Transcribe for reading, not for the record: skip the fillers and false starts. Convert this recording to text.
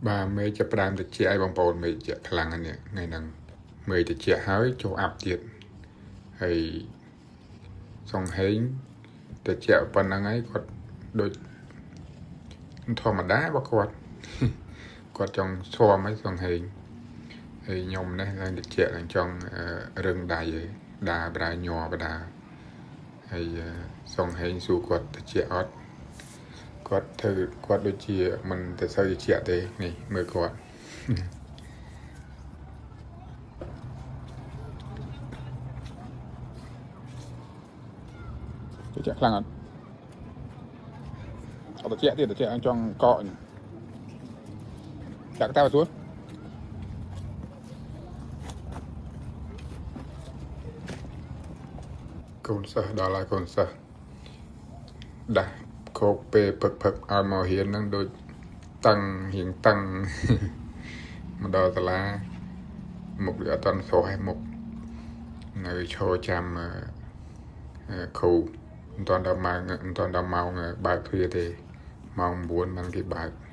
បាទមេឃចាប់ផ្ដើមតិចឲ្យបងប្អូនមេឃជាខ្លាំងហ្នឹងថ្ងៃហ្នឹងមេឃតិចហើយចូលអាប់ទៀតហើយសុងហេងតិចប៉ុណ្ណឹងហើយគាត់ដូចធម្មតាបើគាត់គាត់ចង់ស៊ាំឲ្យសុងហេងហើយខ្ញុំនេះឡើងតិចឡើងចង់រឹងដៃឯដាបដាញ័របដាហើយសុងហេងសួរគាត់តិចអត់គាត់ធ្វើគាត់ដូចជាមិនទៅសូវតិចទេនេះមើលគាត់ តិចខ្លាំងអត់អត់តិចទៀតតិចចង់កកចាក់តាសួរកូនសិស្សដល់ហើយកូនសិស្សដាស់ខោកពេលពឹកផឹកឲ្យមករៀននឹងដូចតឹងរៀងតឹងមកដល់សាលាមុខវាអត់តន់ស្រស់ឲ្យមុខនៅឈរចាំគ្រូមិនតន់ដល់ម៉ោងមិនតន់ដល់ម៉ោងបើកទ្វារទេម៉ោង9បានគេបើក។